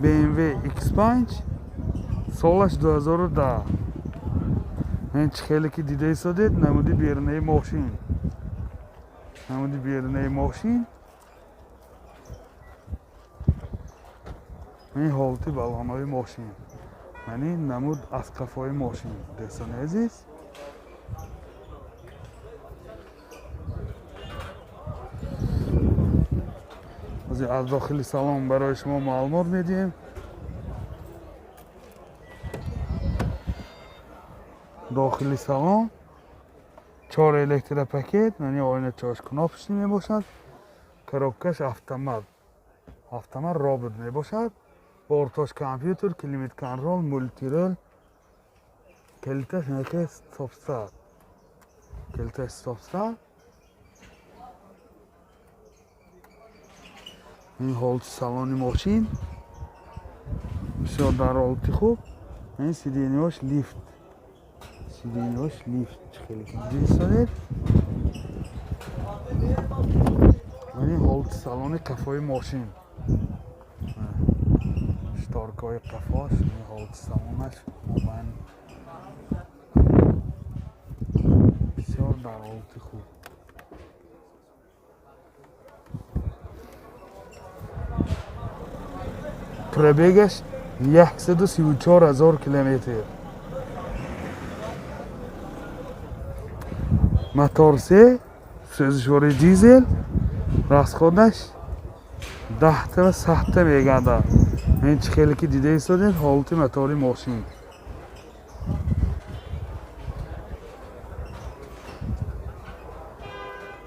BMW X5, солаш 2010. Ин чӣ хеле ки дида истодед, намуди берунаи мошин. Намуди берунаи мошин. Ин ҳолати балонои мошин. Яъне намуд аз қафои мошин. Дӯстони азиз. Аз дохили салон барои шумо маълумот медиҳем. Дохили салон 4 электропакет, яъне оиначаҳош кнопочный мебошад. Коробкаш автомат. Автомат робот мебошад. Бортош компютер, климат контрол, мультирол. Калиташ наке стоп-старт. Калиташ стоп-старт. Ин ҳолати салони мошин бисёр дар ҳолати хуб. Ин сиденьяш лифт. Сиденьяш лифт хеле дида. Ин ҳолати салони қафои мошин. Шторкаҳои қафош, ин ҳолати салонаш умуман бисёр дар ҳолати хуб. Пробегаш 134 000 километр. Мотор се, сӯзишвори дизел, расходаш 10 ва 100 мегардад. Ин чӣ хеле ки дида истодед, ҳолати мотори мошин.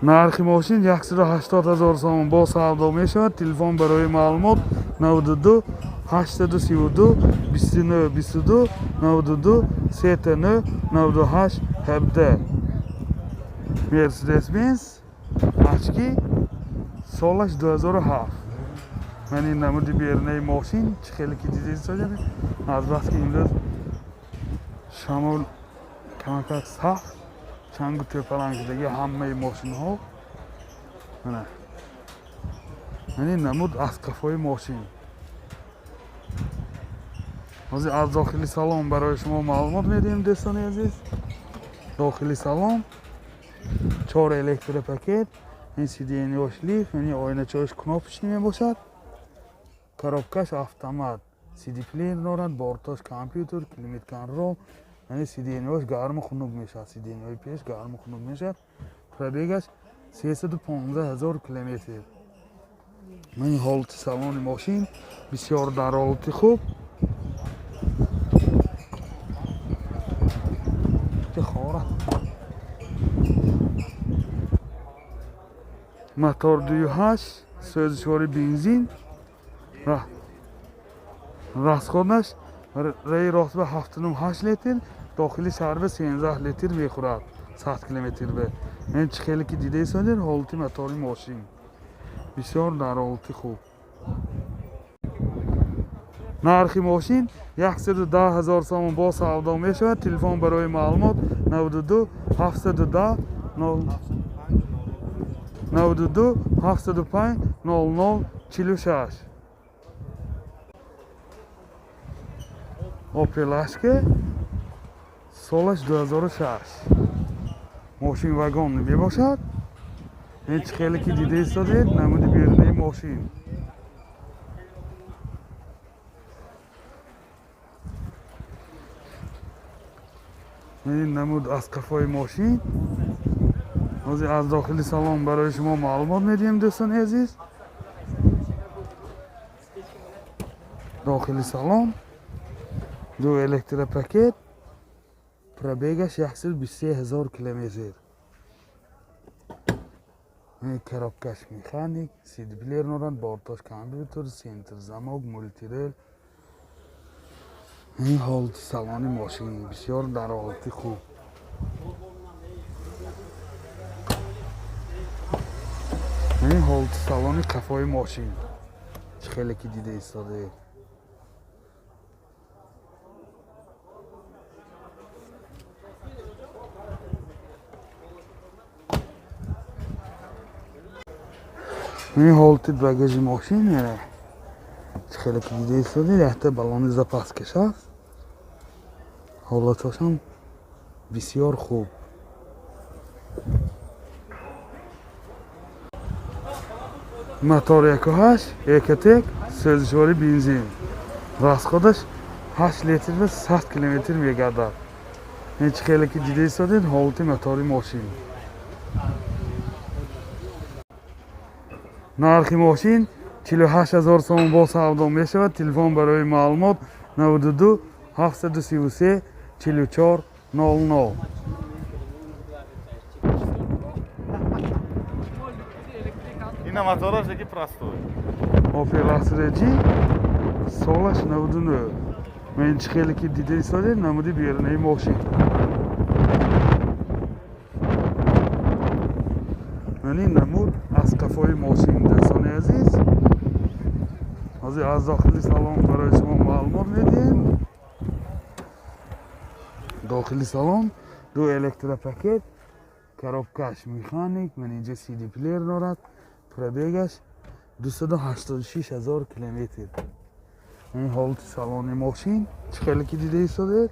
Нархи мошин 180 000 сомон бо савдо мешавад. Телефон барои маълумот 92 832 29 22 92 39 98 17. Mercedes-Benz Achki, солаш 2007. Ман ин намуди берунаи мошин чӣ хеле ки дида истодед, аз бас ки имрӯз шамол камакак сахт, чангу тӯпаланг шудаги ҳамаи мошинҳо. Мана ин намуд аз қафои мошин. Ҳозир аз дохили салон барои шумо маълумот медиҳем, дӯстони азиз. Дохили салон 4 электропакет, ин сиденьяш лифт, яъне оиначаҳош кнопочный мебошад. Коробкаш автомат, CD-плеер дорад, бортош компютер, климат контрол, яъне сиденьяш гарму хунук мешавад, сиденьяҳои пеш гарму хунук мешавад. Пробегаш 315 000 километр. Ин ҳолати салони мошин бисёр дар ҳолати хуб. Мотор 2.8, сӯзишвори бензин. Расходаш раи рост ба 7.8 литр, дохили шаҳр ба 13 литр мехӯрад 100 километр ба. Ин чӣ хеле ки дида истодед, ҳолати мотори мошин бисёр дар ҳолати хуб. Нархи мошин 110 000 сомон бо савдо мешавад. Телефон барои маълумот 92 710 92 705 00 46. Opel Astra, солаш 2006. Мошин вагон мебошад. Ин чӣ хеле ки дида истодед, намуди берунаи мошин. Ин намуд аз қафои мошин. Ҳозир аз дохили салон барои шумо маълумот медиҳем, дӯстони азиз. Дохили салон 2 электропакет, пробегаш 123 000 километр. Ин коробкаш механик, CD-плеер дорад, бортош компютер, центр замок, мультирел. Ин ҳолати салони мошин бисёр дар ҳолати хуб. Ин ҳолати салони қафои мошин чӣ хеле ки дида истодаед. Ин ҳолати багажи мошин. Хеле ки дида истодед, якта баллони запаскаш аст. Ҳолатошам бисёр хуб. Мотор 1.8 Экотек, сӯзишвори бензин. Расходаш 8 литр ва 100 километр мегардад. Ин чӣ хеле ки дида истодед, ҳолати мотори мошин. Нархи мошин 48 000 сомон бо савдо мешавад. Телефон барои маълумот 92 733 44 00. Ина мотораш яки простой. Opel Astra G солаш 99. Мен чӣ хеле ки дида истодед, намуди берунаи мошин. Ман ин намуд аз қафои мошин, дӯстони азиз. Ҳозир аз дохили салон барои шумо маълумот медиҳем. Дохили салон ду электропакет, коробкаш механик, ман инҷа CD плеер дорад, пробегаш 286 000 километр. Ин ҳолати салони мошин чӣ хеле ки дида истодед.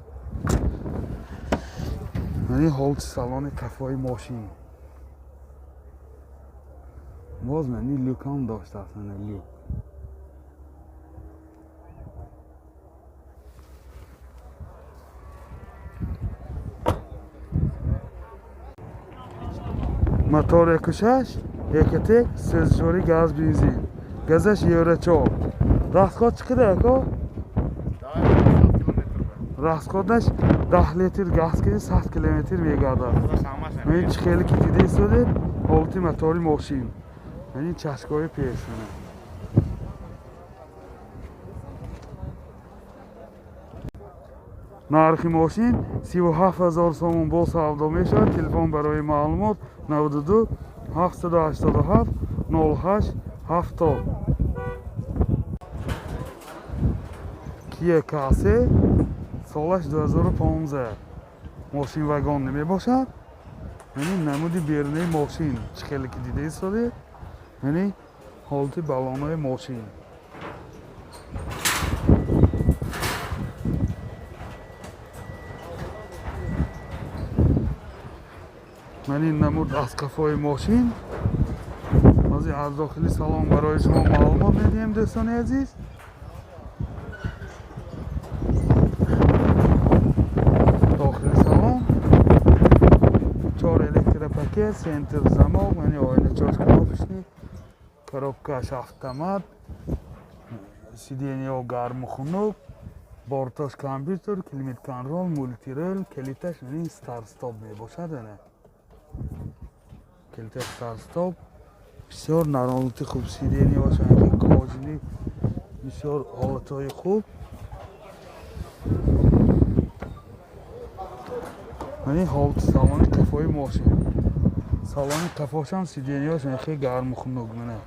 Ман ин ҳолати салони қафои мошин. Боз ман ин люкам доштааст, ман люк. Мотор 1.6 Экотек, сӯзишвори газ бензин. Газаш Евро 4. Расход чӣ қадар ако? Расходаш 10 литр газ ки 100 километр мегардад. Ин чӣ хеле ки дида истодед, ҳолати мотори мошин. Ин чашкои пеш. Нархи мошин 37 000 сомон бо савдо мешавад. Телефон барои маълумот 92 787 08 70. Kia K3 солаш 2015. Мошин вагон намебошад. Яъне намуди берунаи мошин чӣ хеле ки дида истодед, яъне ҳолати баллонҳои мошин. Ман ин намуд аз қафои мошин. Ҳозир аз дохили салон барои шумо маълумот медиҳем, дӯстони азиз. Дохили салон 4 электропакет, центр замок, яъне оиначош кнопочный, коробкаш автомат, сиденьяҳо гарму хунук, бортош компютер, климат контрол, мультирел, калиташ яъне старт-стоп мебошад. Яъне калиташ старт-стоп. Бисёр наролати хуб, сиденьяҳош кожини, бисёр ҳолатҳои хуб. Ман ин ҳолати салони қафои мошин. Салони қафошам сиденьяҳош хеле гарму хунук. Мана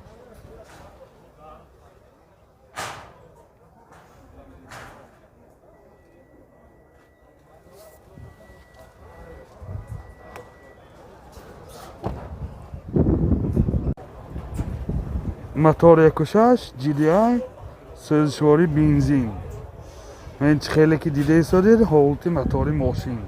мотор 1.6 GDI, сӯзишвори бензин. Ман чӣ хеле ки дида истодед, ҳолати мотори мошин.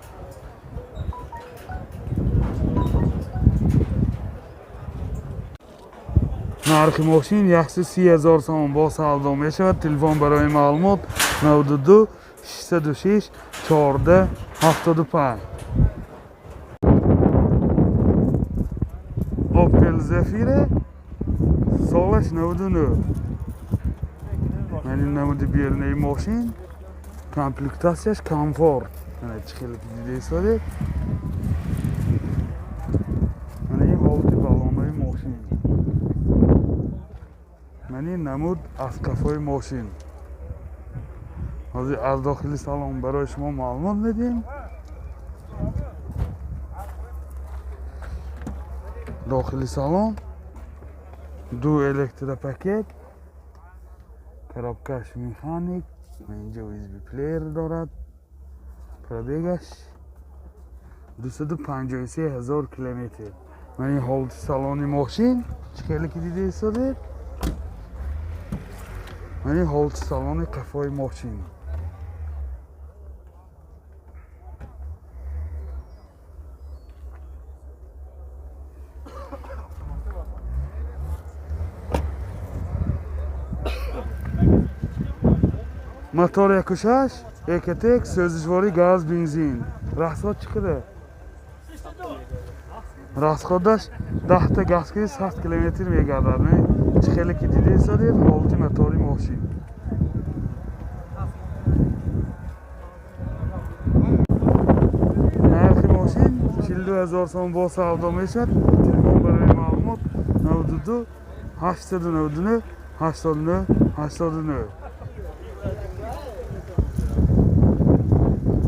Нархи мошин 130 000 сомон бо савдо мешавад. Телефон барои маълумот 92 606 14 75. Opel Zafira солаш 99. Яъне намуди берунаи мошин, комплектатсияш комфорт. Ана чӣ хеле ки дида истодед. Мана ин ҳолати баллонҳои мошин. Ман ин намуд аз қафои мошин. Ҳозир аз дохили салон барои шумо маълумот медиҳем. Дохили салон ду электропакет, коробкаш механик, инҷа USB плеер дорад, пробегаш 253 000 километр. Ман ин ҳолати салони мошин чӣ хеле ки дида истодед. Мани ҳолати салони қафои мошин. Мотор 1.6 Ecotec, сӯзишворӣ газ, бензин. Расход чӣ қадар? Расходаш 10 та газ ки 100 километр мегардад. Чӣ хеле ки дидесадед ҳолати мотори мошин. Нархи мошин 42 000 сом бо савдо мешавад. Телефон барои маълумот 92 899 89 89.